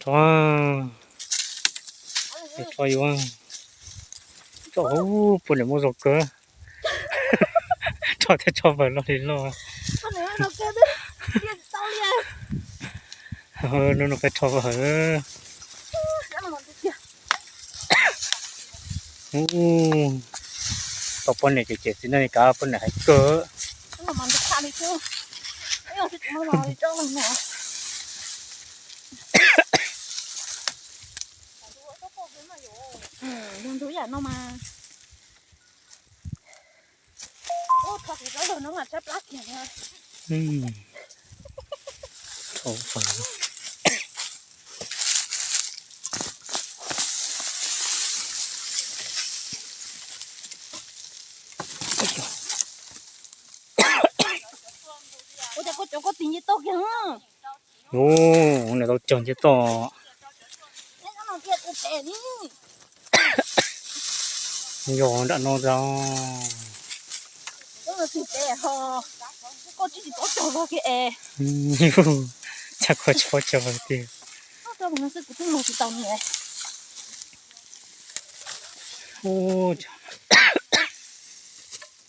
Rho, rho yuav, rho, puag nram muaj zog kawg. Rho thiab rho vawg loj li loj. Hnub no peb rho vawg. Tau poj niam ces cem txiv neej li kav, poj niam hais kawg. Ntug yam no mas, ub, rho kuv rab lug no mas tshaib plab kiag li. Ua cas koj cov koj tis nce toj kiag? Ub, ua cas tau cog nce toj. Yog nram no tod. Cas koj tsis paub cog vawg tiag. Ub,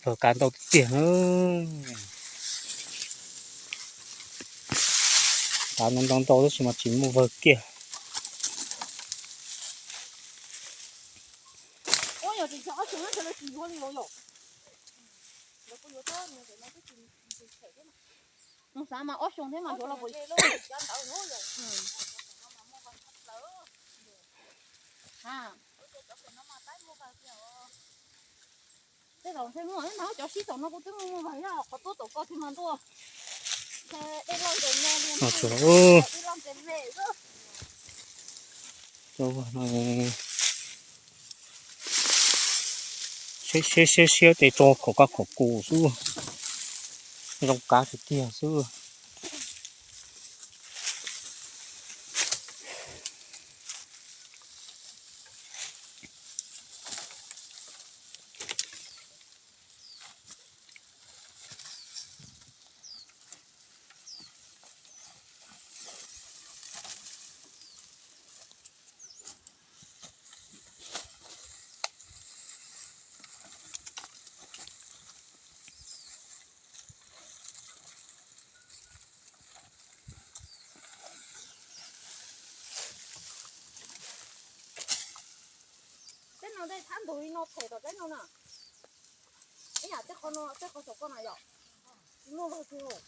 vawg kav ntau tiag tiag na. Kav ntau ntau ntau tab sis mas tsis muaj vawg kiag. Mus xav mas ob xyoo thiab mas yuav los puas, tej zaum ntshe muaj, mas cov sib tom no kuv twb muaj muaj vawg, yog qhov tuaj tom koj thiab mas ntuj, dej loj ntev me li, dej loj ntev me xwb. Siab siab siab ces tso khov kab khov kus xwb, zoo kav tiag tiag xwb. Tej no tej thab ntug li no phem tom teb no na. Ib yam tej qhov no, tej qhov saum koj na yom, tsis muaj vawg kiag.